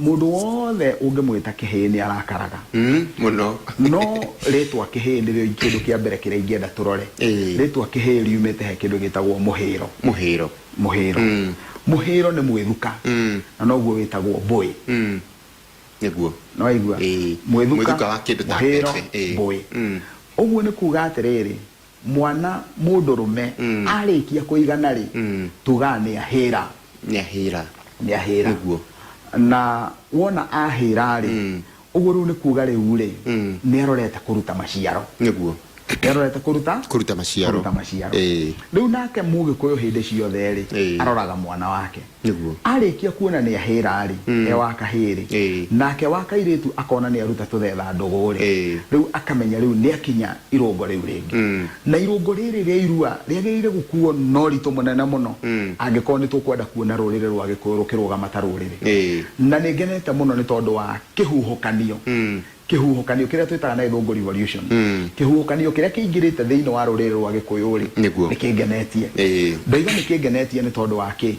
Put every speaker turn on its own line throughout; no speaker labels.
Mũndũ wothe ũngĩmwĩta kĩhĩĩ nĩ arakaraga.
Mũno.
No rĩtwa kĩhĩĩ nĩrĩo kĩndũ kĩa mbere kĩrĩa ingĩenda tũrore. Rĩtwa kĩhĩĩ riumĩte he kĩndũ gĩtagwo mũhĩro.
Mũhĩro.
Mũhĩro. Mũhĩro nĩ mwĩthuka na noguo wĩtagwo mbũĩ.
Nĩguo.
Nĩwaigua?
Ĩĩ.
Mwĩthuka,
Mwĩthuka wa kĩndũ ta
mũhĩro,
mbembe. Ĩĩ.
mbũĩ. Ũguo nĩ kuga atĩrĩrĩ, mwana mũndũrũme arĩkia kũigana rĩ, tugaga nĩ ahĩra.
Nĩ ahĩra.
Nĩ ahĩra.
Nĩguo.
Na wona ahĩra rĩ, ũguo rĩu nĩ kuga rĩu rĩ, nĩ arorete kũruta maciaro.
Nĩguo.
Nĩ arorete kũruta?
Kũruta maciaro.
Kũruta maciaro.
Ĩĩ.
Rĩu nake mũgĩkũyũ hĩndĩ ciothe rĩ,
Ĩĩ.
aroraga mwana wake.
Nĩguo.
Arĩkia kuona nĩ ahĩra rĩ, e wa kahĩĩ rĩ,
Ĩĩ.
nake wa kairĩtu akona nĩ aruta tũthetha ndũgũ rĩ,
Ĩĩ.
rĩu akamenya rĩu nĩ akinya irũngo rĩu rĩngĩ. Na irũngo rĩrĩ rĩa irua rĩagĩrĩire gũkuo na ũritũ mũnene mũno angĩkorwo nĩ tũkwenda kuona rũrĩrĩ rwa Gĩkũyũ rũkĩrũgama ta rũrĩrĩ.
Ĩĩ.
Na nĩ ngenete mũno nĩ tondũ wa kĩhuhũkanio kĩhuhũkanio kĩrĩa twĩtaga na gĩthũngũ revolution. Kĩhuhũkanio kĩrĩa kĩingĩrĩte thĩinĩ wa rũrĩrĩ rwa Gĩkũyũ rĩ,
Nĩguo.
nĩ kĩngenetie.
Ĩĩ.
Ndoiga nĩ kĩngenetie nĩ tondũ wa kĩ?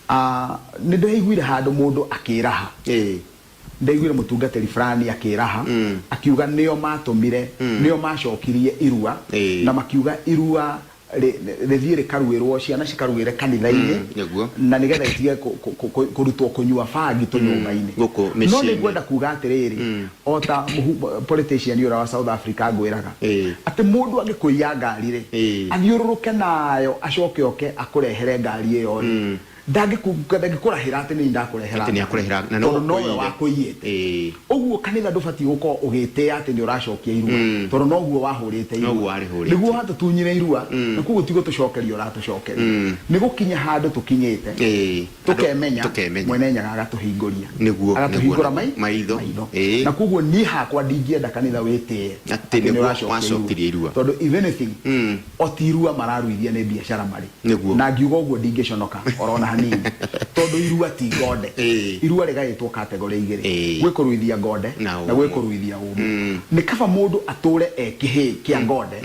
Ah, nĩ ndĩraiguire handũ mũndũ akĩraha.
Ĩĩ.
Ndaiguire mũtungatĩri fulani akĩraha, akiuga nĩo matũmire, nĩo macokirie irua,
Ĩĩ.
na makiuga irua rĩthiĩ rĩkaruĩrwo, ciana cikaruĩre kanitha-inĩ,
Nĩguo.
na nĩgetha itige kũrutwo kũnyua bangi tũnyũmba-inĩ.
Gũkũ
No nĩ
mĩciĩ-inĩ.
ngwenda kuga atĩrĩrĩ, o ta politician ũrĩa wa South Africa ngwĩraga,
Ĩĩ.
atĩ mũndũ angĩkũiya ngari rĩ,
Ĩĩ.
athiũrũrũke nayo acoke oke akũrehere ngari ĩyo rĩ, ndangĩkũrahĩra atĩ nĩ ndakũrehera
Atĩ nĩakũrehera, na no
tondũ nowe
ũkũiyire.
wakũiyĩte.
Ĩĩ.
Ũguo kanitha ndũbatiĩ gũkorwo ũgĩtĩĩa atĩ nĩ ũracokia irua tondũ noguo wahũrĩte irua.
Noguo warĩhũrĩte.
Nĩguo watũtunyire irua na koguo ti gũtũcokeria ũratũcokeria. Nĩ gũkinya handũ tũkinyĩte
Ĩĩ.
tũkemenya,
Tũkemenya.
Mwene Nyaga agatũhingũria.
Nĩguo,
Agatũhingũra
nĩguo, maitho.
maitho.
Ĩĩ.
Na koguo niĩ hakwa ndingĩenda kanitha wĩtĩe
Atĩ
nĩ
nĩguo
ũracokia
wacokirie irua.
Tondũ if anything, o ti irua mararuithia nĩ biacara marĩ.
Nĩguo.
Na ngiuga ũguo ndingĩconoka orona hanini tondũ irua ti ngonde.
Ĩĩ.
Irua rĩgaĩtwo category igĩrĩ.
Ĩĩ.
Gwĩ kũruithia ngonde
Na
na gwĩ
ũmũ.
kũruithia ũmũ. Nĩ kaba mũndũ atũre e kĩhĩĩ kĩa ngonde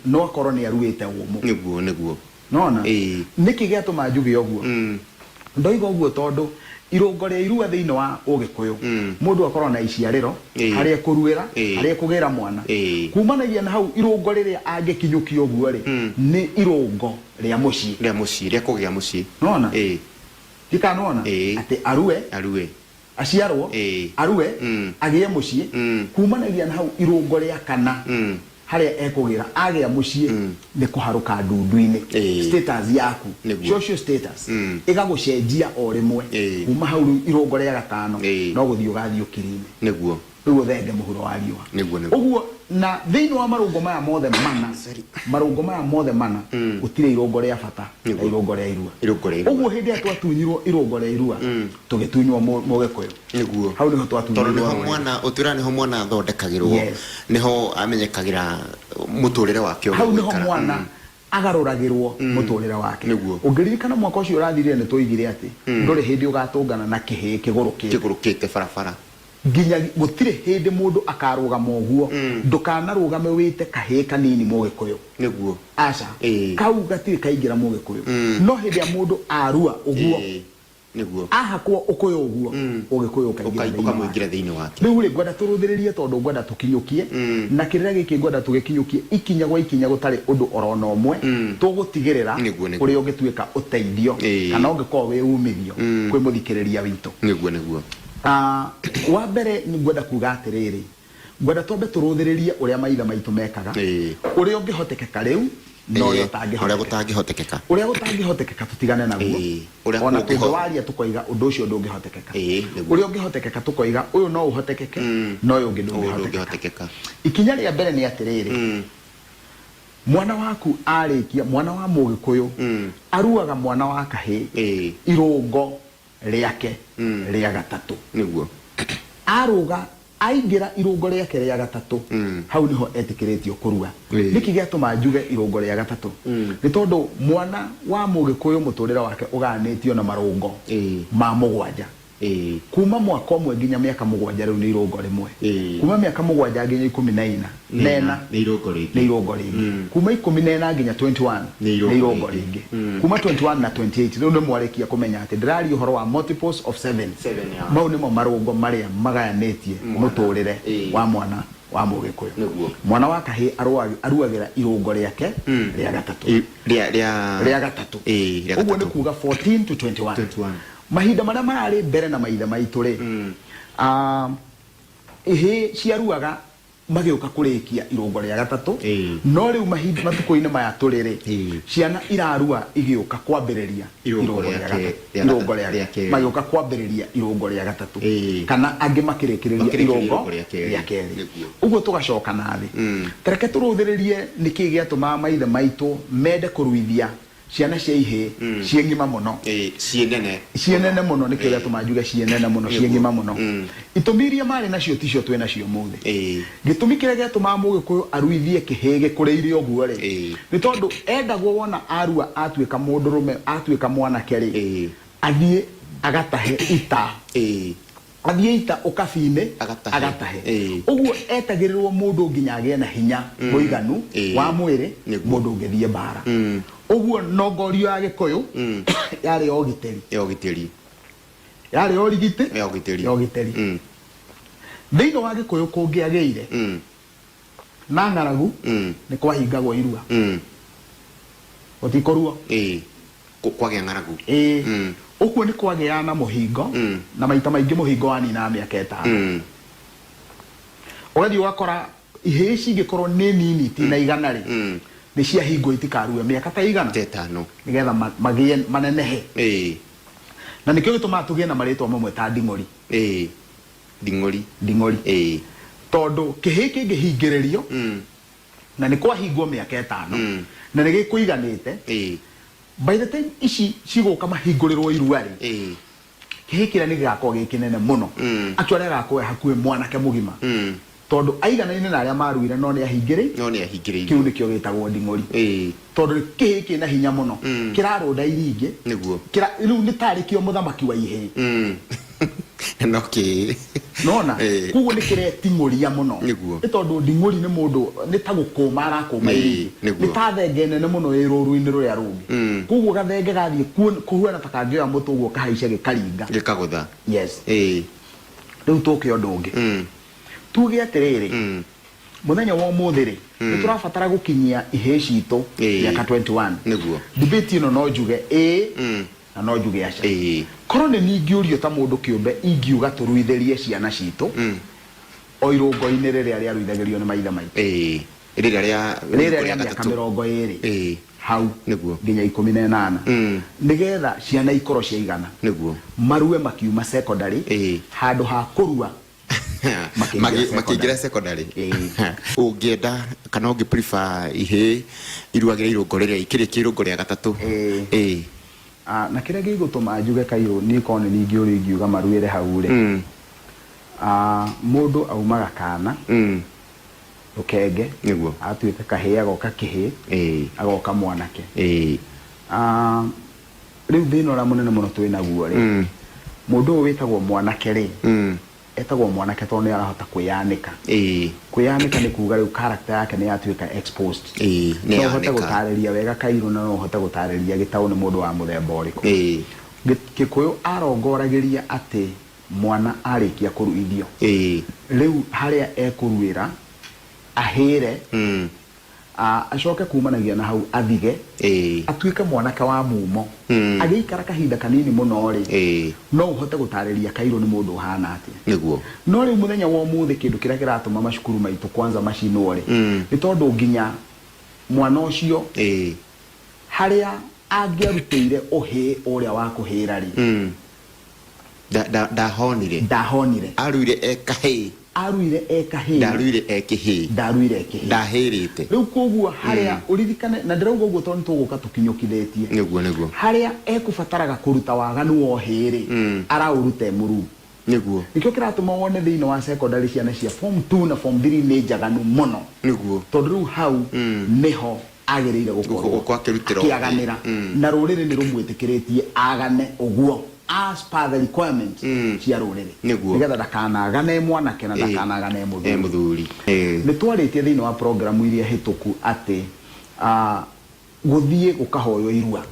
no akorwo nĩ aruĩte ũmũ.
Nĩguo, nĩguo.
Nĩwona?
Ĩĩ.
Nĩkĩ gĩatũma njuge ũguo? Ndoiga ũguo tondũ irũngo rĩa irua thĩinĩ wa ũgĩkũyũ, mũndũ akoragwo na iciarĩro,
Ĩĩ.
harĩa ekũruĩra,
Ĩĩ.
harĩa ekũgĩra mwana.
Ĩĩ.
Kumanagia na hau irũngo rĩrĩa angĩkinyũkia ũguo rĩ, nĩ irũngo rĩa mũciĩ.
Rĩa mũciĩ, rĩa kũgĩa mũciĩ.
Nĩwona?
Ĩĩ.
Ndiũĩ kana nĩwona?
Ĩĩ.
Atĩ arue.
Arue.
Aciarwo,
Ĩĩ.
arue, agĩe mũciĩ, kumanagia na hau irũngo rĩa kana harĩa ekũgĩra, agĩa mũciĩ nĩ kũharũka ndundu-inĩ.
Ĩĩ.
Status yaku,
Nĩguo.
social status, ĩgagũcenjia o rĩmwe.
Ĩĩ.
Kuma hau rĩu irũngo rĩa gatano,
Ĩĩ.
no gũthiĩ ũgathiĩ ũkiri-inĩ.
Nĩguo.
Rĩu ũthenge mũhuro wa riũa.
Nĩguo, nĩguo.
Ũguo, na thĩinĩ wa marũngo maya mothe mana, marũngo maya mothe mana, gũtirĩ irũngo rĩa bata ta
Nĩguo.
irũngo rĩa irua.
Irũngo rĩa irua.
Ũguo hĩndĩ ĩrĩa twatunyirwo irũngo rĩa irua, tũgĩtunywo mũgĩkũyũ.
Nĩguo.
Hau nĩho twatunyirwo
Tondũ nĩho
rũrĩrĩ.
mwana, ũtwĩraga nĩho mwana athondekagĩrwo,
Yes.
nĩho amenyekagĩra mũtũrĩre wake ũrĩa
Hau nĩho
ũgũikara.
mwana agarũragĩrwo mũtũrĩre wake.
Nĩguo.
Ũngĩririkana mwaka ũcio ũrathirire nĩ twoigire atĩ ndũrĩ hĩndĩ ũgatũngana na kĩhĩĩ kĩgũrũkĩte.
Kĩgũrũkĩte barabara.
Nginya gũtirĩ hĩndĩ mũndũ akarũgama ũguo. Ndũkanarũgame wĩte kahĩĩ kanini mũgĩkũyũ.
Nĩguo.
Aca.
Ĩĩ.
Kau gatirĩ kaingĩra mũgĩkũyũ. No hĩndĩ ĩrĩa mũndũ arua ũguo.
Ĩĩ. Nĩguo.
Ahakwo ũkũyũ ũguo, ũgĩkũyũ ũkaingĩra thĩinĩ wake.
Ũkamũingĩra thĩinĩ wake.
Rĩu rĩ, ngwenda tũrũthĩrĩrie tondũ ngwenda tũkinyũkie, na kĩrĩra gĩkĩ ngwenda tũgĩkinyũkie ikinya gwa ikinya gũtarĩ ũndũ oro na ũmwe tũgũtigĩrĩra
Nĩguo, nĩguo.
ũrĩa ũngĩtuĩka ũteithio kana ũngĩkorwo wĩ umithio kwĩ mũthikĩrĩria witũ.
Nĩguo, nĩguo.
Ah, wa mbere ngwenda kuga atĩrĩrĩ, Ngwenda twambe tũrũthĩrĩrie ũrĩa maithe maitũ mekaga, ũrĩa ũngĩhotekeka rĩu na ũrĩa
Ĩĩ, ũrĩa
ũtangĩhotekeka.
gũtangĩhotekeka.
Ũrĩa gũtangĩhotekeka tũtigane naguo,
Ĩĩ, ũrĩa
ona
kũngĩho-
tũngĩwaria tũkoiga ũndũ ũcio ndũngĩhotekeka.
Ĩĩ, nĩguo.
Ũrĩa ũngĩhotekeka tũkoiga ũyũ no ũhotekeke na ũyũ ũngĩ
Ũyũ
ndũngĩhotekeka.
ndũngĩhotekeka.
Ikinya rĩa mbere nĩ atĩrĩrĩ, mwana waku arĩkia, mwana wa Mũgĩkũyũ aruaga mwana wa kahĩĩ
Ĩĩ.
irũngo rĩake rĩa gatatũ.
Nĩguo.
Arũga Aingĩra irũngo rĩake rĩa gatatũ, hau nĩho etĩkĩrĩtio kũrua. Nĩkĩ gĩatũma njuge irũngo rĩa gatatũ? Nĩ tondũ mwana wa Mũgĩkũyũ mũtũrĩre wake ũgayanĩtio na marũngo ma mũgwanja. Kuma mwaka ũmwe nginya mĩaka 7 rĩu nĩ irũngo rĩmwe. Kuma mĩaka 7 nginya 14
Nĩ ĩna. Nĩ irũngo rĩngĩ.
Nĩ irũngo rĩngĩ. Kuma 14 nginya 21
Nĩ
nĩ
irũngo
irũngo
rĩngĩ.
Rĩngĩ. Kuma 21 na 28 rĩu nĩ mwarĩkia kũmenya atĩ ndĩraria ũhoro wa multiples of 7.
Seven, yeah.
Mau nĩmo marũngo marĩa magayanĩtie
Mwana.
mũtũrĩre wa mwana wa Mũgĩkũyũ. Mwana wa kahĩĩ aruagĩra irũngo rĩake rĩa gatatũ.
Rĩa rĩa
Rĩa gatatũ.
Ĩĩ, rĩa
Ũguo nĩ
gatatũ.
kuga 14 to 21.
21.
Mahinda marĩa mararĩ mbere na maithe maitũ rĩ, ihĩĩ ciaruaga magĩũka kũrĩkia irũngo rĩa gatatũ. No rĩu mahinda matukũ-inĩ maya tũrĩ rĩ, ciana irarua igĩũka kwambĩrĩria
Irũngo
irũngo
rĩa
rĩa
ke-
gatatũ.
rĩa
Irũngo
rĩa
rĩa
kerĩ.
Magĩũka kwambĩrĩria irũngo rĩa gatatũ. Kana angĩ makĩrĩkĩrĩria
Makĩrĩkĩrĩria
irũngo
irũngo rĩa kerĩ.
rĩa kerĩ. Ũguo tũgacoka na thĩ. Tareke tũrũthĩrĩrie nĩkĩĩ gĩatũmaga maithe maitũ mende kũruithia ciana cia ihĩĩ ciĩ ng'ima mũno.
Ĩĩ, ciĩ nene.
Ciĩ nene mũno. Nĩkĩo gĩatũma njuge ciĩ nene mũno, ciĩ ng'ima mũno. Itũmi iria marĩ nacio ticio twĩ nacio ũmũthĩ. Gĩtũmi kĩrĩa gĩatũmaga Mũgĩkũyũ aruithie kĩhĩĩ gĩkũrĩire ũguo rĩ, nĩ tondũ endagwo wona arua atuĩka mũndũrũme, atuĩka mwanake rĩ, athiĩ agatahe ita. Athiĩ ita ũkabi-inĩ.
Agatahe.
Agatahe. Ũguo etagĩrĩrwo mũndũ nginya agĩe na hinya mũiganu wa mwĩrĩ, mũndũ ũngĩthiĩ mbara. Ũguo nongorio ya Gĩkũyũ yarĩ ya ũgitĩri.
Ya ũgitĩri.
Yarĩ ya ũrigiti.
Ya ũgitĩri.
Ya ũgitĩri. Thĩinĩ wa Gĩkũyũ kũngĩagĩire na ng'aragu, nĩ kwahingagwo irua. Gũtikũruo.
Ĩĩ. Kwagĩa ng'aragu.
Ĩĩ. Ũguo nĩ kwagĩaga na mũhingo, na maita maingĩ mũhingo waninaga mĩaka 5. Ũgathiĩ ũgakora ihĩĩ cingĩkorwo nĩ nini ti na 100 rĩ, nĩ ciahingwo itikarue mĩaka ta igana?
Ta 5.
Nĩgetha magĩe manenehe. Na nĩkĩo gĩtũmaga tũgĩe na marĩtwa mamwe ta nding'ori.
Ĩĩ. Nding'ori.
Nding'ori. Tondũ kĩhĩĩ kĩngĩhingĩrĩrio, na nĩ kwahingwo mĩaka 5, na nĩ gĩkũiganĩte, by the time ici cigũka mahingũrĩrwo irua rĩ, kĩhĩĩ kĩrĩa nĩ gĩgakorwo gĩ kĩnene mũno. Actually agakorwo e hakuhĩ mwanake mũgima. Tondũ aiganaine na arĩa maruire no nĩ ahingĩrĩ.
No nĩ ahingĩrĩirio.
Kĩu nĩkĩo gĩtagwo nding'ori. Tondũ nĩ kĩhĩĩ kĩna hinya mũno. Kĩrarũnda iringĩ. Rĩu nĩ tarĩ kĩo mũthamaki wa ihĩĩ.
No kĩĩ.
Nona? Koguo nĩ kĩreting'ũria mũno. Nĩ tondũ nding'ori nĩ mũndũ, nĩ ta gũkũma arakũma iringĩ. Nĩ ta thenge nene mũno ĩ rũru-inĩ rũrĩa rũngĩ. Koguo gathenge gathiĩ kũhuana ta kangĩoya mũtĩ ũguo kahaice gĩkaringa.
Gĩkagũtha.
Yes. Rĩu tũke ũndũ ũngĩ. Tuge atĩrĩrĩ, mũthenya wa ũmũthĩ rĩ, nĩ tũrabatara gũkinyia ihĩĩ citũ mĩaka 21. Debate ĩno no njuge ĩĩ na no njuge aca. Korwo nĩ niĩ ingĩũrio ta mũndũ kĩũmbe ingiuga tũruithĩrie ciana citũ o irũngo-inĩ rĩrĩa rĩaruithagĩrio nĩ maithe maitũ.
Rĩrĩa rĩa
Rĩrĩa rĩa mĩaka 20 hau nginya 18. Nĩgetha ciana ikorwo ciaigana. Marue makiuma secondary handũ ha kũrua makĩingĩra.
Makĩingĩra secondary. Ũngĩenda kana ũngĩ prefer ihĩĩ iruagĩre irũngo rĩrĩa ikĩrĩkia irũngo rĩa gatatũ?
Ĩĩ. Na kĩrĩa gĩgũtũma njuge kairũ niĩ korwo nĩ niĩ ingĩũrio ingiuga maruĩre hau rĩ, mũndũ aumaga kana rũkenge, atuĩka kahĩĩ, agoka kĩhĩĩ, agoka mwanake. Rĩu thĩna ũrĩa mũnene mũno twĩ naguo rĩ, mũndũ ũyũ wĩtagwo mwanake rĩ, etagwo mwanake tondũ nĩ arahota kwĩyanĩka. Kwĩyanĩka nĩ kuga rĩu character yake nĩ yatuĩka exposed.
Nĩ
No ũhote
yanĩka.
gũtarĩria wega kairũ na no ũhote gũtarĩria gĩtaũ nĩ mũndũ wa mũthemba ũrĩkũ. Gĩkũyũ arongoragĩria atĩ mwana arĩkia kũruithio, rĩu harĩa ekũruĩra ahĩre, acoke kumanagia na hau athige, atuĩke mwanake wa mumo. Agĩikara kahinda kanini mũno rĩ, no ũhote gũtarĩria kairũ nĩ mũndũ ũhana atĩa. No rĩu mũthenya wa ũmũthĩ kĩndũ kĩrĩa kĩratũma macukuru maitũ kwanza macinwo rĩ, nĩ tondũ nginya mwana ũcio harĩa angĩarutĩire ũhĩĩ ũrĩa wa kũhĩra rĩ,
Ndahonire.
Ndahonire.
Aruire e kahĩĩ.
Aruire e kahĩĩ.
Ndaruire e kĩhĩĩ.
Ndaruire e kĩhĩĩ.
Ndahĩrĩte.
Rĩu koguo harĩa ũririkane, na ndĩrauga ũguo tondũ nĩtũgũka tũkinyũkithĩtie.
Nĩguo, nĩguo.
Harĩa ekũbataraga kũruta waganu wa ũhĩĩ rĩ, araũruta e mũruu. Nĩkĩo kĩratũma wone thĩinĩ wa secondary ciana cia form 2 na form 3 nĩ njaganu mũno. Tondũ rĩu hau nĩho agĩrĩire gũkorwo
Gũkorwo akĩrutĩra
akĩaganĩra. Na rũrĩrĩ nĩ rũmwĩtĩkĩrĩtie agane ũguo. As per the requirement cia rũrĩrĩ. Nĩgetha ndakanagane e mwanake na ndakanagane e
E
mũthuri.
Mũthuri.
Nĩ twarĩtie thĩinĩ wa programu iria hĩtũku atĩ gũthiĩ gũkahoywo irua,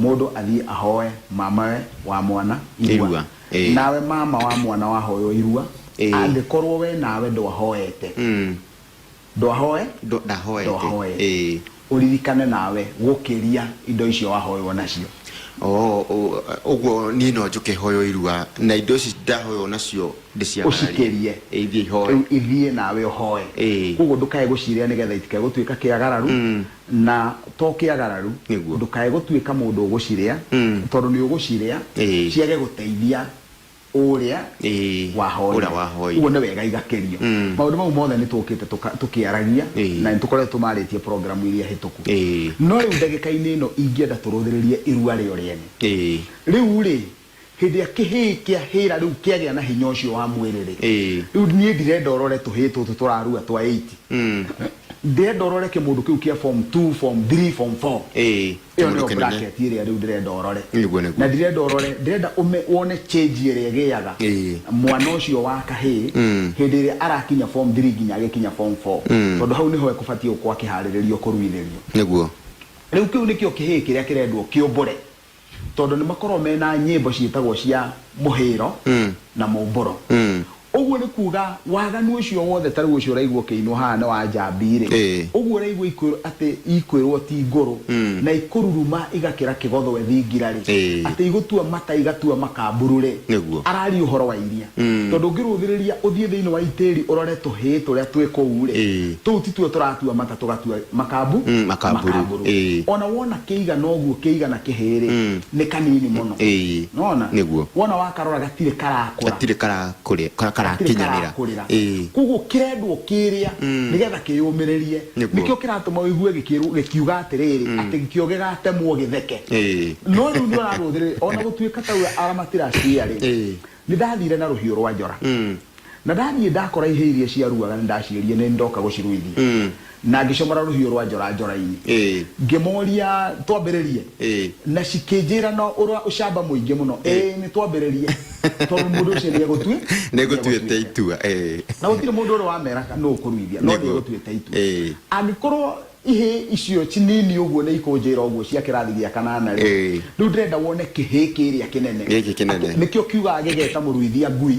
mũndũ athiĩ ahoe mamawe wa mwana irua.
Irua, ĩĩ.
Nawe mama wa mwana wahoywo irua, angĩkorwo we nawe ndwahoete, ndwahoe
Ndahoete.
Ndwahoete. Ũririkane nawe gũkĩria indo icio wahoywo nacio.
Oh, ũguo niĩ no njũke hoywo irua na indo ici ndahoywo nacio ndĩciambararie.
Ũcikĩrie.
Ĩĩ, ithiĩ ihoe.
Rĩu ithiĩ nawe ũhoe. Koguo ndũkae gũcirĩa nĩgetha itikae gũtuĩka kĩagararu, na to kĩagararu, ndũkae gũtuĩka mũndũ ũgũcirĩa, tondũ nĩ ũgũcirĩa ciage gũteithia ũrĩa wahoire.
Ũrĩa wahoire.
Ũguo nĩ wega igakĩrio. Maũndũ mau mothe nĩ tũkĩte tũkĩaragia na nĩ tũkoretwo tũmarĩtie programu iria hĩtũku. No rĩu ndagĩka-inĩ ĩno ingĩenda tũrũthĩrĩrie irua rĩo rĩene. Rĩu rĩ, hĩndĩ ĩrĩa kĩhĩĩ kĩa hĩra rĩu kĩagĩa na hinya ũcio wa mwĩrĩ rĩ, rĩu niĩ ndirenda ũrore tũhĩĩ tũtũ tũrarua twa 8. Ndĩrenda ũrore kĩmũndũ kĩu kĩa form 2, form 3, form 4. Ĩyo
Kĩmũndũ
nĩyo
kĩnene.
bracket ĩrĩa rĩu ndĩrenda ũrore.
Nĩguo.
Na ndirenda ũrore, ndĩrenda wone change ĩrĩa ĩgĩaga mwana ũcio wa kahĩĩ hĩndĩ ĩrĩa arakinya form 3 nginya agĩkinya form 4. Tondũ hau nĩho ekũbatiĩ gũkorwo akĩharĩrĩrio kũruithĩrio. Rĩu kĩu nĩkĩo kĩhĩĩ kĩrĩa kĩrendwo kĩũmbũre. Tondũ nĩ makoragwo mena nyĩmbo ciĩtagwo cia mũhĩro na mũmbũro. Ũguo nĩ kuga waganu ũcio wothe ta rĩu ũcio ũraigua ũkĩinwo haha nĩ wa njambi rĩ, ũguo ũraigua ikwĩrwo atĩ ikwĩrwo ti ngũrũ na ikũruruma igakĩra kĩgothwe thingira rĩ, atĩ igũtua mata igatua makamburu rĩ, araria ũhoro wa iria. Tondũ ũngĩrũthĩrĩria ũthiĩ thĩinĩ wa itĩri ũrore tũhĩĩ tũrĩa twĩ kũu rĩ, tũu tituo tũratua mata tũgatua makambu,
Makamburu.
Makamburu. Ona wona kĩigana ũguo kĩigana kĩhĩĩ rĩ, nĩ kanini mũno. Nĩwona? Wona wakarora gatirĩ karakũra.
Gatirĩ karakũrĩa,
Gatirĩ
karakinyanĩra.
karakũrĩra. Koguo kĩrendwo kĩrĩa nĩgetha kĩyũmĩrĩrie. Nĩkĩo kĩratũma ũigue gĩkĩrwo gĩkiuga atĩrĩrĩ, atĩ kĩo gĩgatemwo gĩtheke. No rĩu nĩ ũrarũthĩrĩria ona gũtuĩka ta aramatira cia rĩ, nĩ ndathire na rũhiũ rwa njora. Na ndathiĩ ndakora ihĩĩ iria ciaruaga nĩ ndaciĩrire nĩ ndoka gũciruithia. Na ngĩcomora rũhiũ rwa njora njora-inĩ. Ngĩmoria twambĩrĩrie. Na cikĩnjĩra na ũcamba mũingĩ mũno, ĩĩ nĩ twambĩrĩrie. Tondũ mũndũ ũcio nĩ egũtue,
Nĩ egũtuĩte itua.
Na gũtirĩ mũndũ ũrĩ wamera nũ ũkũruithia, no nĩ egũtuĩte itua. Angĩkorwo ihĩĩ icio nini ũguo nĩ ikũnjĩra ũguo cia kĩrathi gĩa kanana rĩ, rĩu ndĩrenda wone kĩhĩĩ kĩrĩa kĩnene.
Gĩkĩ kĩnene.
Atĩ nĩkĩo kiugaga gĩgeta mũruithia ngui.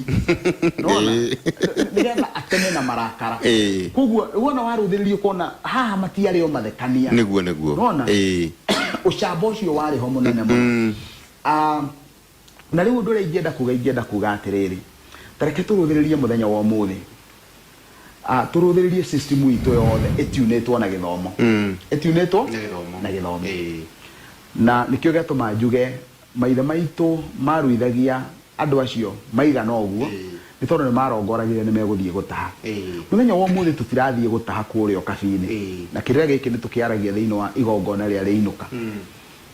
Nĩwona? Nĩgetha ateme na marakara. Koguo wona warũthĩrĩria ũkona haha matiarĩ o mathekania.
Nĩguo.
Nĩwona? Ũcamba ũcio warĩ ho mũnene mũno. Na rĩu ũndũ ũrĩa ingĩenda kuga, ingĩenda kuga atĩrĩrĩ, ta reke tũrũthĩrĩrie mũthenya wa ũmũthĩ. Tũrũthĩrĩrie system itũ yothe ĩtiunĩtwo na gĩthomo. Ĩtiunĩtwo
Na gĩthomo.
na gĩthomo. Na nĩkĩo gĩatũma njuge maithe maitũ maruithagia andũ acio maigana ũguo, nĩ tondũ nĩ marongoragia nĩ megũthiĩ gũtaha. Mũthenya wa ũmũthĩ tũtirathiĩ gũtaha kũrĩa ũkabi-inĩ. Na kĩrĩra gĩkĩ nĩ tũkĩaragia thĩinĩ wa igongona rĩa rĩinũka.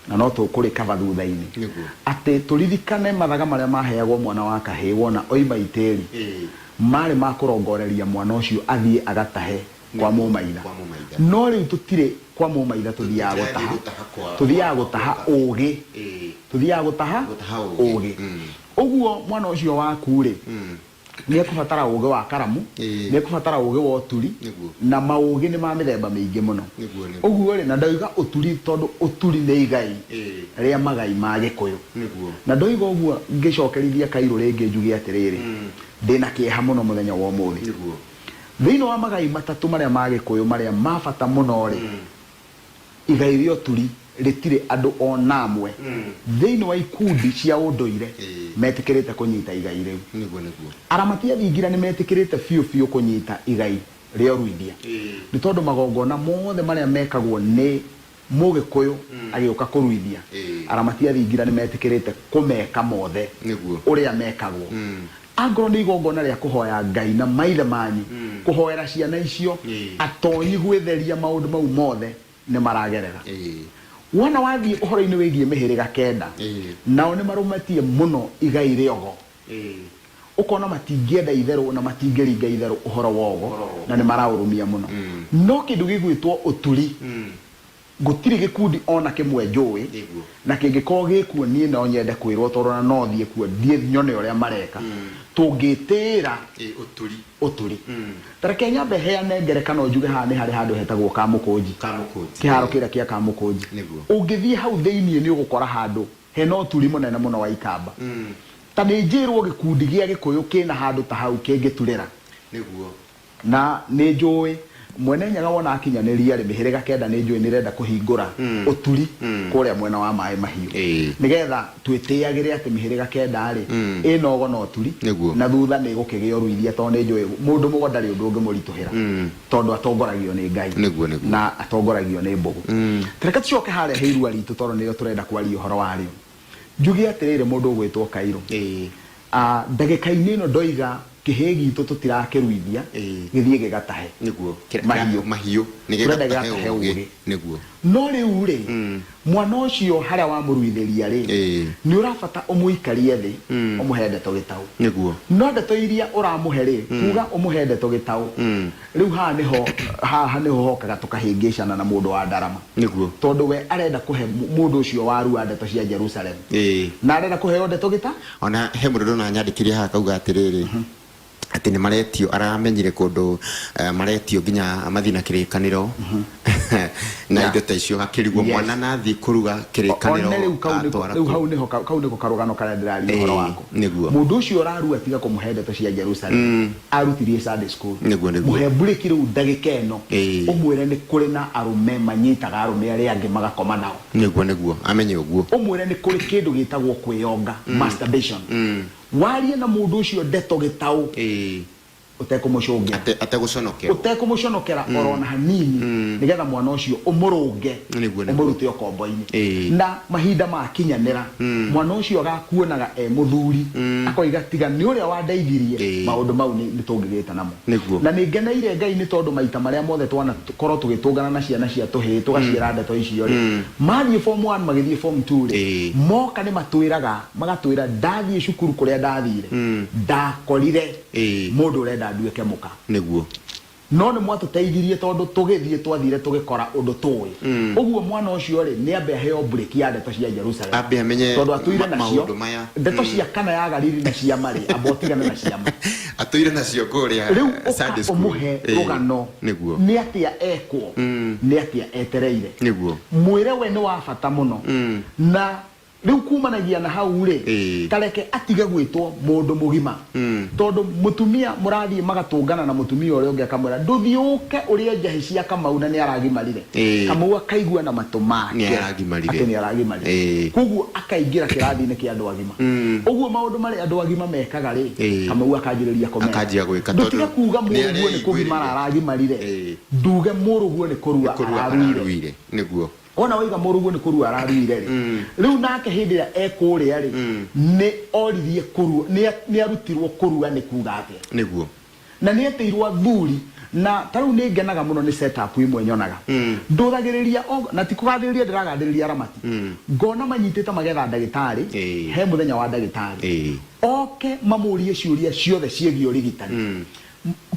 Na no tũkũrĩkaba thutha-inĩ. Atĩ tũririkane mathaga marĩa maheagwo mwana wa kahĩĩ wona oima itĩri, marĩ ma kũrongoreria mwana ũcio athiĩ agatahe kwa mũmaitha.
Kwa mũmaitha.
No rĩu tũtirĩ kwa mũmaitha tũthiaga
Tũtirathiĩ
gũtaha.
gũtaha kwa
Tũthiaga gũtaha ũgĩ. Tũthiaga gũtaha
Gũtaha ũgĩ.
ũgĩ. Ũguo mwana ũcio waku rĩ, nĩ ekũbatara ũgĩ wa karamu, nĩ ekũbatara ũgĩ wa ũturi, na maũgĩ nĩ ma mĩthemba mĩingĩ mũno. Ũguo rĩ, na ndoiga ũturi tondũ ũturi nĩ igai rĩa magai ma Gĩkũyũ. Na ndoiga ũguo ngĩcokerithia kairũ rĩngĩ njuge atĩrĩrĩ, ndĩna kĩeha mũno mũthenya wa ũmũthĩ. Thĩinĩ wa magai matatũ marĩa ma Gĩkũyũ marĩa ma bata mũno rĩ, igai rĩa ũturi rĩtirĩ andũ o na amwe thĩinĩ wa ikundi cia ũndũire metĩkĩrĩte kũnyita igai rĩu. Aramati a thingira nĩ metĩkĩrĩte biũ biũ kũnyita igai rĩa ũruithia, nĩ tondũ magongona mothe marĩa mekagwo nĩ Mũgĩkũyũ agĩũka kũruithia, aramati a thingira nĩ metĩkĩrĩte kũmeka mothe ũrĩa mekagwo. Angorwo nĩ igongona rĩa kũhoya Ngai na maithe manyu, kũhoera ciana icio, atonyi gwĩtheria maũndũ mau mothe nĩ maragerera. Wona wathiĩ ũhoro-inĩ wĩgiĩ mĩhĩrĩga kenda, nao nĩ marũmĩtie mũno igai rĩa ogo. Ũkona matingĩenda itherũ na matingĩringa itherũ ũhoro wa ogo, na nĩ maraũrũmia mũno. No kĩndũ gĩgwĩtwo ũturi, Gũtirĩ gĩkundi o na kĩmwe njũĩ,
Nĩguo.
na kĩngĩkorwo gĩ kuo niĩ no nyende kwĩrwo tondũ ona no thiĩ kuo thiĩ nyone ũrĩa mareka. Tũngĩtĩĩra
Ĩ, ũturi.
ũturi. Ta reke nyambe heane ngerekano njuge haha nĩ harĩ handũ hetagwo Kamũkũnji.
Kamũkũnji.
Kĩharo kĩrĩa kĩa Kamũkũnji.
Nĩguo.
Ũngĩthiĩ hau thĩiniĩ nĩ ũgũkora handũ hena ũturi mũnene mũno wa ikamba. Ta nĩ njĩrwo gĩkundi gĩa Gĩkũyũ kĩna handũ ta hau kĩngĩturĩra.
Nĩguo.
Na nĩ njũĩ Mwene Nyaga wona akinyanĩria-rĩ, mĩhĩrĩga kenda nĩ njũĩ nĩ ĩrenda kũhingũra ũturi kũrĩa mwena wa Maĩ Mahiũ. Nĩ getha twĩtĩagĩre atĩ mĩhĩrĩga kenda-rĩ, ĩna ũgo na ũturi, na thutha nĩ ĩgũkĩgĩa ũruithia tondũ nĩ njũĩ mũndũ mũgo ndarĩ ũndũ ũngĩmũritũhĩra tondũ atongoragio nĩ Ngai na atongoragio nĩ mbũgũ. Ta reke tũcoke harĩa he irua ritũ tondũ nĩrĩo tũrenda kwaria ũhoro warĩo. Njuge atĩrĩrĩ mũndũ ũgwĩtwo Kairũ, ndagĩka-inĩ ĩno ndoiga kĩhĩĩ gitũ tũtirakĩruithia gĩthiĩ gĩgatahe
Nĩguo.
mahiũ.
Mahiũ. Nĩ
Tũrenda
gĩgatahe
gĩgatahe
ũgĩ.
ũgĩ.
Nĩguo.
No rĩu rĩ, mwana ũcio harĩa wamũruithĩria rĩ, nĩ ũrabata ũmũikarie thĩ, ũmũhe ndeto gĩtaũ.
Nĩguo.
No ndeto iria ũramũhe rĩ, kuga ũmũhe ndeto gĩtaũ, rĩu haha nĩho, haha nĩho hokaga tũkahĩngĩcana na mũndũ wa ndarama.
Nĩguo.
Tondũ we arenda kũhe mũndũ ũcio warua ndeto cia Jerusalem.
Ĩĩ.
Na arenda kũheo ndeto gĩta?
Ona he mũndũ ndona anyandĩkĩire haha akauga atĩrĩrĩ, atĩ nĩ maretio, aramenyire kũndũ maretio nginya mathiĩ na kĩrĩkanĩro na indo ta icio, akĩrigwo mwana na athiĩ kũruga kĩrĩkanĩro
One rĩu kau nĩko,
atwara
rĩu
kũ?
hau nĩho kau nĩko karũgano karĩa ndĩraria ũhoro wako.
Nĩguo.
Mũndũ ũcio ũrarua tiga kũmũhe ndeto cia Jerusalem. Arutirie Sunday school.
Nĩguo, nĩguo.
Mũhe mburĩki rĩu ndagĩka ĩno. Ũmwĩre nĩ kũrĩ na arũme manyitaga arũme arĩa angĩ magakoma nao.
Nĩguo, nĩguo. Amenye ũguo.
Ũmwĩre nĩ kũrĩ kĩndũ gĩtagwo kwĩyonga, masturbation. Warie na mũndũ ũcio ndeto gĩtaũ. Ũtekũmũcũngĩra.
Ategũconokerwo.
Ũtekũmũconokera oro na hanini, nĩgetha mwana ũcio ũmũrũnge,
Nĩguo, nĩguo.
ũmũrute ũkombo-inĩ. Na mahinda makinyanĩra, mwana ũcio agakuonaga e mũthuri, akoiga tiga nĩ ũrĩa wandeithirie, maũndũ mau nĩ tũngĩgĩte namo.
Nĩguo.
Na nĩ ngeneire Ngai nĩ tondũ maita marĩa mothe twanakorwo tũgĩtũngana na ciana cia tũhĩĩ tũgaciĩra ndeto icio rĩ, mathiĩ form 1 magĩthiĩ form 2 rĩ, moka nĩ matwĩraga, magatwĩra ndathiĩ cukuru kũrĩa ndathire, ndakorire mũndũ ũrenda nduĩke mũka.
Nĩguo.
No nĩ mwatũteithirie tondũ tũgĩthiĩ twathire tũgĩkora ũndũ tũĩ. Ũguo mwana ũcio rĩ, nĩ ambe aheo mburĩki ya ndeto cia Jerusalem.
Ambe amenye
Tondũ atũire nacio,
maũndũ maya.
Ndeto cia Kana ya Galili na cia Marĩ, amba ũtigane na ciama.
Atũire nacio kũrĩa
Rĩu ũka
Sunday school.
ũmũhe rũgano.
Nĩguo.
Nĩ atĩa ekwo, nĩ atĩa etereire.
Nĩguo.
Mwĩre we nĩ wa bata mũno. Na rĩu kumanagia na hau rĩ, ta reke atige gwĩtwo mũndũ mũgima. Tondũ mũtumia mũrathiĩ magatũngana na mũtumia ũrĩa ũngĩ akamwĩra ndũthiĩ ũke ũrĩe njahĩ cia Kamau na nĩ aragimarire. Kamau akaigua na matũ make
Nĩ aragimarire.
atĩ nĩ aragimarire. Koguo akaingĩra kĩrathi-inĩ kĩa andũ agima. Ũguo maũndũ marĩa andũ agima mekaga rĩ, Kamau akanjĩrĩria kũmeka.
Akanjia gwĩka
Ndũtige
tondũ
kuga
nĩ
mũrũguo nĩ kũgimara
areiguĩrĩire.
aragimarire. Nduge mũrũguo nĩ kũrua
Nĩ kũrua
araruire.
araruire. Nĩguo.
Wona waiga mũrũguo nĩ kũrua araruire rĩ, rĩu nake hĩndĩ ĩrĩa ekũrĩa rĩ, nĩ oririe kũrua, nĩ arutirwo kũrua nĩ kuga atĩa.
Nĩguo.
Na nĩ etĩirwo athuri, na ta rĩu nĩ ngenaga mũno nĩ setup imwe nyonaga. Ndũthagĩrĩria o, na ti kũgathĩrĩria ndĩragathĩrĩria aramati. Ngona manyitĩte magetha ndagĩtarĩ, he mũthenya wa ndagĩtarĩ. Oke mamũrie ciũria ciothe ciĩgiĩ ũrigitani.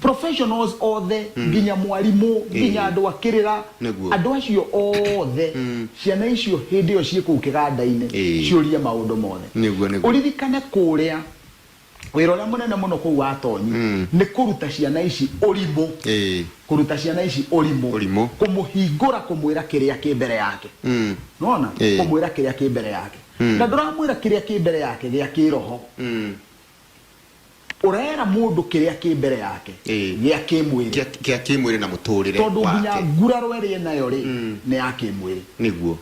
Professionals othe, nginya mwarimũ, nginya andũ a kĩrĩra,
Nĩguo.
andũ acio othe, ciana icio hĩndĩ ĩyo ciĩ kũu kĩganda-inĩ, ciũrie maũndũ mothe.
Nĩguo, nĩguo.
Ũririkane kũrĩa wĩra ũrĩa mũnene mũno kũu wa Tonyi nĩ kũruta ciana ici ũrimũ. Kũruta ciana ici ũrimũ.
Ũrimũ.
Kũmũhingũra, kũmwĩra kĩrĩa kĩ mbere yake. Nĩwona? Kũmwĩra kĩrĩa kĩ mbere yake. Na ndũramwĩra kĩrĩa kĩ mbere yake gĩa kĩroho. Ũrera mũndũ kĩrĩa kĩ mbere yake gĩa kĩmwĩrĩ.
Gĩa kĩmwĩrĩ na mũtũrĩre
Tondũ nginya
wake.
nguraro ĩrĩa enayo rĩ, nĩ ya kĩmwĩrĩ.
Nĩguo.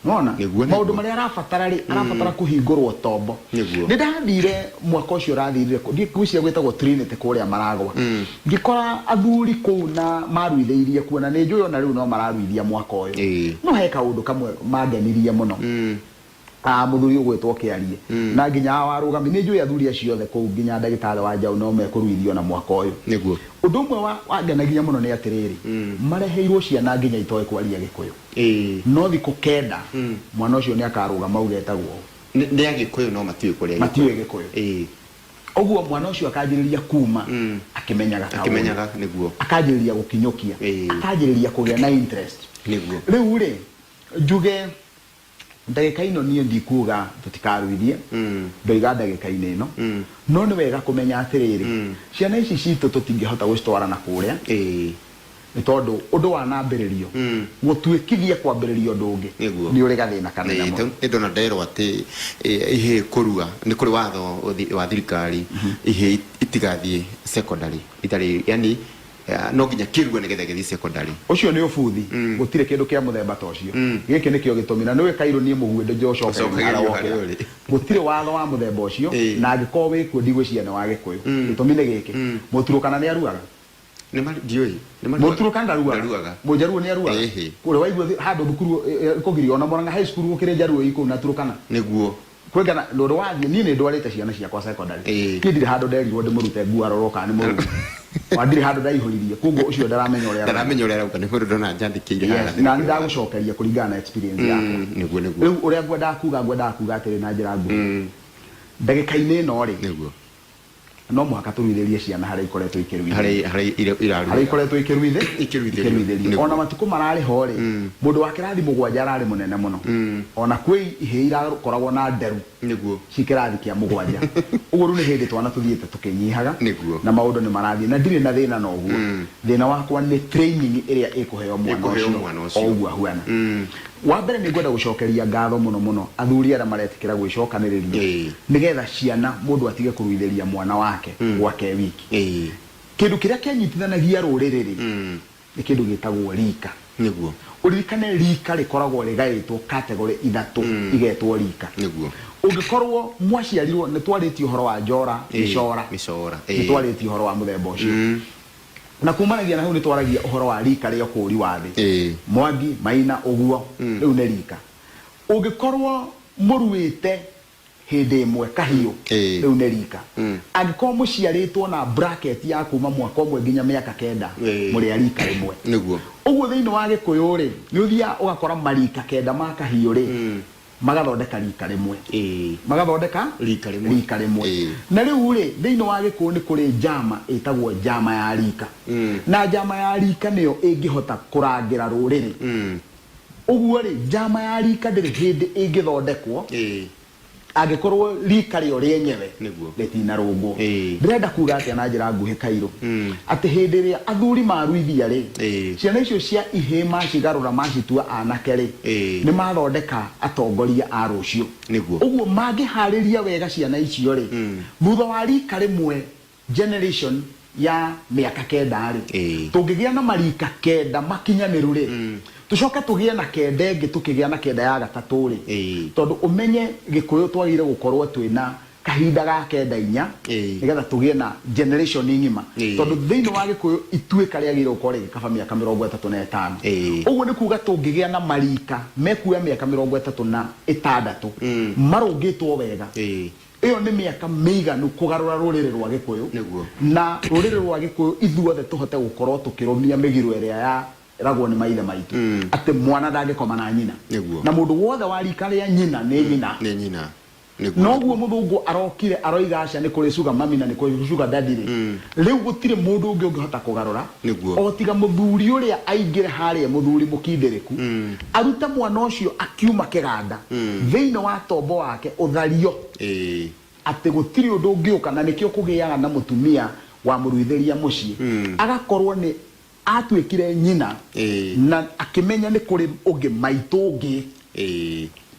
Nĩwona?
Nĩguo,
Maũndũ
nĩguo.
marĩa arabatara rĩ, arabatara kũhingũrwo tombo.
Nĩguo.
Nĩ ndathire mwaka ũcio ũrathirire, ndiĩ ngwĩciria gwĩtagwo Trinity kũrĩa Maragwa. Ngĩkora athuri kũu na maruithĩirie kuo, na nĩ njũĩ ona rĩu no mararuithia mwaka ũyũ. No he kaũndũ kamwe mangenirie mũno. Mũthuri ũgwĩtwo Kĩarie. Na nginya warũgami, nĩ njũĩ athuri acio othe kũu nginya ndagĩtarĩ wa njaũ no mekũruithio na mwaka ũyũ.
Nĩguo.
Ũndũ ũmwe wangenagia mũno nĩ atĩrĩrĩ, mareheirwo ciana nginya itoĩ kwaria Gĩkũyũ. No thikũ kenda, mwana ũcio nĩ akarũgama auge etagwo ũũ.
Nĩ Agĩkũyũ no matiũĩ kwaria Gĩkũyũ.
Matiũĩ Gĩkũyũ. Ũguo mwana ũcio akanjĩrĩria kuma akĩmenyaga kaũndũ.
Akĩmenyaga, nĩguo.
Akanjĩrĩria gũkinyũkia. Akanjĩrĩria kũgĩa na interest.
Nĩguo.
Rĩu rĩ, Njuge ndagĩka ĩno niĩ ndikuga tũtikaruithie, ndoiga ndagĩka-inĩ ĩno, no nĩ wega kũmenya atĩrĩrĩ, ciana ici citũ tũtingĩhota gũcitwara na kũrĩa, nĩ tondũ ũndũ wanambĩrĩrio, gũtuĩkithia kwambĩrĩria ũndũ ũngĩ nĩ ũrĩ gathĩna kanene mũno.
Nĩ ndona nderwo atĩ ihĩĩ kũrua, nĩ kũrĩ watho wa thirikari, ihĩĩ itigathiĩ secondary itarĩ, yani no nginya kĩrue nĩgetha gĩthiĩ secondary.
Ũcio nĩ ũbuthi, gũtirĩ kĩndũ kĩa mũthemba ta ũcio. Gĩkĩ nĩkĩo gĩtũmi, na nĩũĩ kairũ niĩ mũguĩ ndĩnjũcokagia
Ũcokagĩrio
harĩa
harĩa
wokĩra.
ũrĩ.
Gũtirĩ watho wa mũthemba ũcio, na angĩkorwo wĩkuo ndigwĩciria nĩ wa Gĩkũyũ. Gĩtũmi nĩ gĩkĩ, Mũturũkana nĩ aruaga?
Nĩ ma, ndiũĩ. Nĩ maruaga?
Mũturũkana ndaruaga.
Ndaruaga.
Mũjaruo nĩ aruaga?
Ĩhĩ.
Kũrĩ waigua handũ thukuru kũgirio ona Murang'a High School gũkĩrĩ njaruo i kũu na Turũkana?
Nĩguo.
Kwĩngana ndũrĩ wathiĩ, niĩ nĩ ndwarĩte ciana ciakwa secondary. Niĩ ndirĩ handũ nderirwo ndĩmũrute nguo arorwo kana nĩ mũruu. Ona ndirĩ handũ ndaihũririe. Koguo ũcio ndaramenya ũrĩa arauga.
Ndaramenya ũrĩa arauga, nĩ ũndũ ndona njandĩkĩire haha.
Yes, na nĩ ndagũcokeria kũringana na experience yakwa.
Nĩguo, nĩguo.
Rĩu ũrĩa ngwendaga kuga, ngwendaga kuga atĩrĩ na njĩra nguhĩ. Ndagĩka-inĩ ĩno rĩ,
Nĩguo.
no mũhaka tũruithĩrie ciana harĩa ikoretwo ikĩruithĩrio.
Harĩa harĩa iraruithĩrio.
Harĩa ikoretwo ikĩruithĩ
Ikĩruithĩrio.
ikĩruithĩrio.
Nĩguo.
Ona matukũ mararĩ ho rĩ, mũndũ wa kĩrathi mũgwanja ararĩ mũnene mũno. Ona kwĩ ihĩĩ irakoragwo na nderu
Nĩguo.
ci kĩrathi kĩa mũgwanja. Ũguo rĩu nĩ hĩndĩ twana tũthiĩte tũkĩnyihaga
Nĩguo.
na maũndũ nĩ marathiĩ na ndirĩ na thĩna na ũguo. Thĩna wakwa nĩ training ĩrĩa ĩkũheo mwana
Ĩkũheo
ũcio
mwana ũcio.
o ũguo ahuana. Wa mbere nĩ ngwenda gũcokeria ngatho mũno mũno athuri arĩa maretĩkĩra gwĩcokanĩrĩria nĩgetha ciana mũndũ atige kũruithĩria mwana wake gwake wiki. Kĩndũ kĩrĩa kĩanyitithanagia rũrĩrĩ rĩ, nĩ kĩndũ gĩtagwo rika.
Nĩguo.
Ũririkane rika rĩkoragwo rĩgaĩtwo category ithatũ igetwo rika.
Nĩguo.
Ũngĩkorwo mwaciarirwo, nĩ twarĩtie ũhoro wa njora, mĩcora.
Mĩcora.
Nĩ twarĩtie ũhoro wa mũthemba ũcio. Na kumanagia na hau nĩ twaragia ũhoro wa rika rĩa ũkũũri wa thĩ. Mwangi, Maina, ũguo, rĩu nĩ rika. Ũngĩkorwo mũruĩte hĩndĩ ĩmwe kahiũ, rĩu nĩ rika. Angĩkorwo mũciarĩtwo na bracket ya kuma mwaka ũmwe nginya mĩaka kenda, mũrĩ a rika rĩmwe.
Nĩguo.
Ũguo thĩinĩ wa Gĩkũyũ rĩ, nĩ ũthiaga ũgakora marika kenda ma kahiũ rĩ, magathondeka rika rĩmwe. Magathondeka
Rika rĩmwe.
rika rĩmwe. Na rĩu rĩ, thĩinĩ wa Gĩkũyũ nĩ kũrĩ njama ĩtagwo njama ya rika. Na njama ya rika nĩyo ĩngĩhota kũrangĩra rũrĩrĩ. Ũguo rĩ, njama ya rika ndĩrĩ hĩndĩ ĩngĩthondekwo angĩkorwo rika rĩo rĩenyewe
Nĩguo.
rĩtinarũngwo.
Ĩĩ.
Ndĩrenda kuga atĩa na njĩra nguhĩ Kairũ? Atĩ hĩndĩ ĩrĩa athuri maruithia rĩ, ciana icio cia ihĩĩ macigarũra macitua anake rĩ, nĩ mathondeka atongoria a rũciũ.
Nĩguo.
Ũguo mangĩharĩria wega ciana icio rĩ, thutha wa rika rĩmwe generation ya mĩaka kenda rĩ, tũngĩgĩa na marika kenda makinyanĩru rĩ, tũcoke tũgĩe na kenda ĩngĩ tũkĩgĩa na kenda ya gatatũ rĩ, tondũ ũmenye Gĩkũyũ twagĩrĩire gũkorwo twĩna kahinda ga kenda inya nĩgetha tũgĩe na generation ng'ima. Tondũ thĩinĩ wa Gĩkũyũ ituĩka rĩagĩrĩire gũkorwo rĩgĩkaba mĩaka 36. Ũguo nĩ kuga tũngĩgĩa na marika mekuoya mĩaka 36 marũngĩtwo wega, Ĩyo nĩ mĩaka mĩiganu kũgarũra rũrĩrĩ rwa Gĩkũyũ
Nĩguo.
na rũrĩrĩ rwa Gĩkũyũ ithuothe tũhote gũkorwo tũkĩrũmia mĩgiro ĩrĩa ya ragwo nĩ maithe maitũ atĩ mwana ndangĩkoma na nyina.
Nĩguo.
Na mũndũ wothe wa rika rĩa nyina nĩ nyina.
Nĩ nyina. Nĩguo.
Noguo mũthũngũ arokire aroiga aca nĩ kũrĩ sugar mummy na nĩ kũrĩ sugar daddy rĩ. Rĩu gũtirĩ mũndũ ũngĩ ũngĩhota kũgarũra
Nĩguo.
o tiga mũthuri ũrĩa aingĩre harĩa mũthuri mũkindĩrĩku arute mwana ũcio akiuma kĩganda thĩinĩ wa tombo wake ũthario atĩ gũtirĩ ũndũ ũngĩũka na nĩkĩo kũgĩaga na mũtumia wa mũruithĩria mũciĩ agakorwo nĩ atuĩkire nyina na akĩmenya nĩ kũrĩ ũngĩ maitũ ũngĩ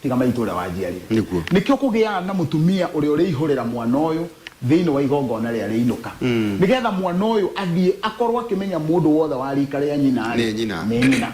tiga maitũ ũrĩa wanjiarire.
Nĩguo.
Nĩkĩo kũgĩaga na mũtumia ũrĩa ũrĩihũrĩra mwana ũyũ thĩinĩ wa igongona rĩa rĩinũka nĩgetha mwana ũyũ athiĩ akorwo akĩmenya mũndũ wothe wa rika rĩa nyina
Nĩ nyina.
nĩ nyina.